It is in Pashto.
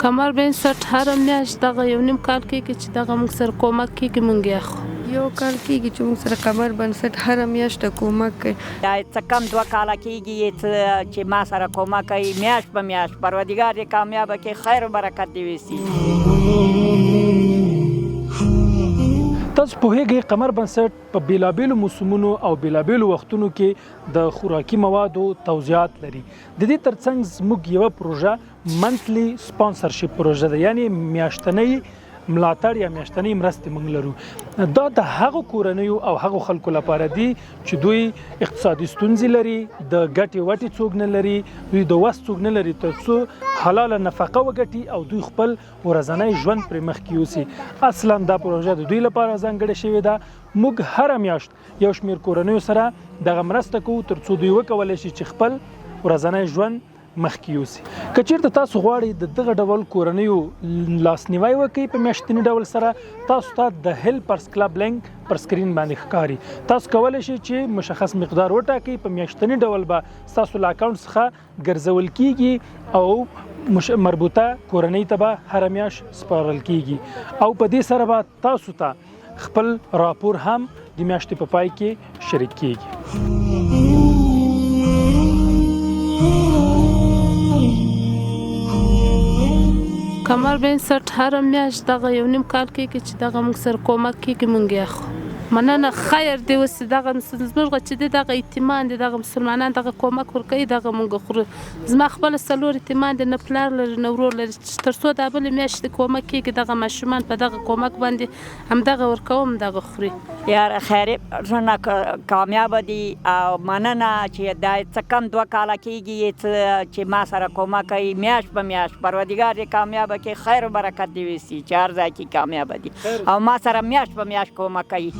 قمر بنسټ هره میاشت دغه یو نیم کال کېږي چې دغه موږ سره کومک کېږي، موږ یې اخلو. یو کال کېږي چې موږ سره قمر بنسټ هره میاشت کومک کوي. دا څه کم 2 کاله کېږي چې ما سره کومک کوي میاشت په میاشت. پروردګار دې کامیابه کړي، خیر او برکت دې ویسي. تاسو پوهیږئ قمر بنسټ په بیلابیلو موسمونو او بیلابیلو وختونو کې د خوراکي موادو توزیعات لري. د دې ترڅنګ زموږ یوه پروژه منتلی سپانسرشپ پروژه ده، یعنی میاشتنۍ ملاتړ یا میاشتنۍ مرستې موږ لرو. دا د هغو کورنیو او هغو خلکو لپاره دي چې دوی اقتصادي ستونزې لري، د ګټې وټې څوک نه لري، دوی د وس څوک نه لري ترڅو حلاله نفقه وګټي او دوی خپل ورځنی ژوند پرې مخکې یوسي. اصلا دا پروژه د دوی لپاره ځانګړې شوې ده. موږ هره میاشت یو شمېر کورنیو سره دغه مرسته کوو ترڅو دوی وکولی شي چې خپل ورځنی ژوند مخکې یوسي. که چیرته تاسو غواړئ د دغه ډول کورنیو لاسنیوی وکړئ په میاشتني ډول سره، تاسو ته د هیلپرز کلب لینک پر سکرین باندې ښکاري. تاسو کولی شئ چې مشخص مقدار وټاکئ، په میاشتني ډول به ستاسو له اکاونټ څخه ګرځول کیږي او مربوطه کورنۍ ته به هره میاشت سپارل کیږي، او په دې سره به تاسو ته خپل راپور هم د میاشتې په پای کې شریک کیږي. قمر بنسټ هره میاشت دغه یو نیم کال کېږي چې دغه موږ سره کومک کېږي، موږ یې اخلو. مننه، خیر دې وسي. دغه زموږ چې دی دغه یتیمان دي، دغه مسلمانان دغه کومک ورکوي، دغه موږ خورو. زما خپله 4 یتیمان دي، نه پلار لري نه ورور لري، چې تر څو دا بلې میاشتې کومک کېږي دغه ماشومان په دغه کومک باندې همدغه ورکوم، دغه خوري. یار خیر نه کامیاب دي او مننه چې دا څه کم 2 کاله کېږي چې ما سره کومک کوي میاشت په میاشت. پروردګار دې کامیابه کړي، خیر او برکت دې ویسي چې هر ځای کې کامیابه دي او ما سره میاشت په میاشت کومک کوي.